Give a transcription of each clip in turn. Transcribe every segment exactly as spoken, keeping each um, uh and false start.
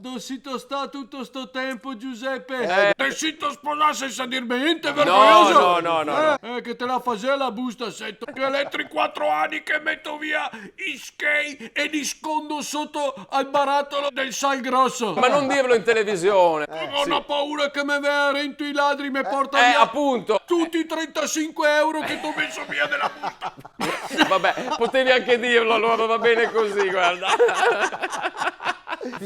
Dove sito stà tuto sto tempo, Giuseppe? Eh. Te sito sposà sensa dirme gnente, vergognoso? No, no, no, no, no. Eh, eh, che te la fasea la busta, sento. Che l'è tre quatro ani che meto via i schei e li scondo soto al baratolo del sal groso. Ma non dirlo in televisione. Eh, sì. Go na paura che me vegna rento i ladri, me porta via, eh, appunto, tuti i trentasinque euro che t'ho meso via de la busta. Vabbè, potevi anche dirlo, allora va bene così, guarda.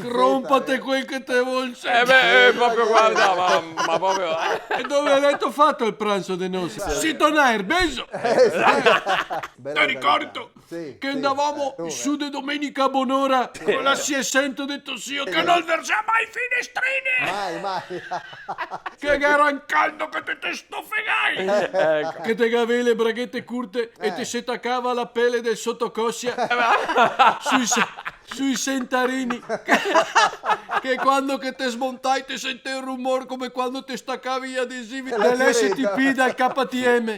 Crompate quel che te vol. Eh beh, eh, proprio, guarda, ma, ma proprio, eh. E dove l'è fato el pranzo de nose? Sito na erbeso. Eh, sì. Te ricordi? Sì, che sì, andavamo, eh, su de domenica a bonora co la siesento de to zio, che no versava i finestrini! Mai, mai. Che gera un caldo che te te stofegai! Eco. Che te gavevi le braghete curte e te se tacava la pele del sotocosia sui se-, sui sentarini. Che, che quando che te smontai te sentevi un rumor come quando te stacavi i adesivi de l'S T P dal K T M.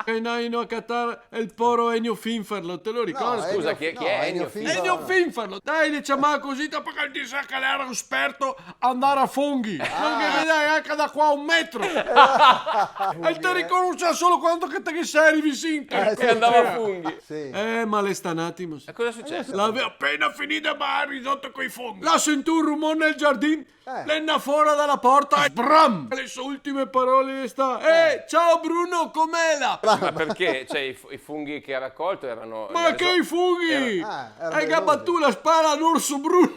E andaimo a catar el poro Ennio Finferlo, te lo ricordi? No, scusa, chi è, chi è Ennio Finferlo? Ennio Finferlo! Dai, le ciamava cusì, dopo che el disea che l'era un sperto andar a funghi. No che vedea gnanca da qua a un metro. E el te riconosea solo quando che te ghe seri visin. Eh, sì, che andava a funghi. Sì. Eh, ma l'è stà un atimo, sì. E cosa è successo? L'avea apena finì de magnar el risoto coi funghi. L'à sentù un rumor nel giardin. Eh. L'è ndà fora da la porta e sbram! Le so ultime parole l'è stà: "Eh, ciao Bruno, com'è là?" Ma perché? Cioè, i fu-, i funghi che ha raccolto erano... Ma che i funghi? Era, ah, era velenosi. Hai gabatù la spala a un orso bruno.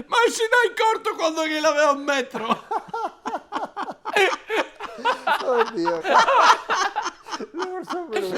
Ma se n'è incorto quando che l'avea un metro. Oddio. L'orso bruno.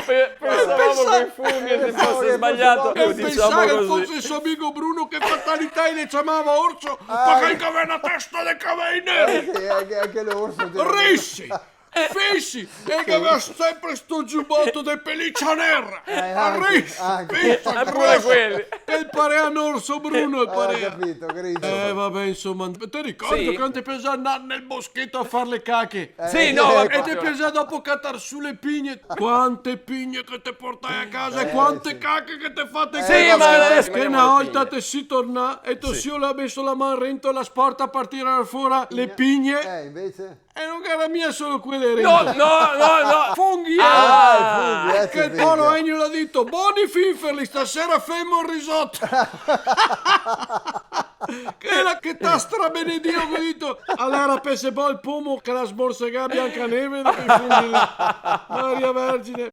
Pe-, pensavamo coi funghi, se fosse sbagliato, diciamo così. E pensava che fosse el so amico Bruno, che fatalità, el le ciamava orso, parché el gavea na testa de cavei neri. Eh, sì, anche, anche l'orso. Risi! Fisi! E che gavea sempre sto giuboto de pelicia nera! Eh, anche, anche. Risi! Pure quel. E el parea un orso bruno, el parea. Ho capito, che riso. Eh, vabbè, insomma, te ricordi quando te piasea ndar nel boscheto a far le cache? Eh, sì, no, eco. E te piasea dopo catar su le pigne. Quante pigne che te portai a casa e quante cache che te fate in casa. Sì, ma adesso... Che na volta te si tornà e to zio l'à meso la man rento la sporta par tirar fora le pigne. Eh, invece? E no gera mia solo quele rento. No, no, no, no. Funghi, eh. Ah, i funghi, eh, sì, sì. Che el poro Ennio l'à dito: "Boni finferli, stasera femo el risoto." Quela che t'à strabenedio, go dito. Alora, pensa po' el pomo che l'à smorsegà Biancaneve, che i funghi là. Maria Vergine.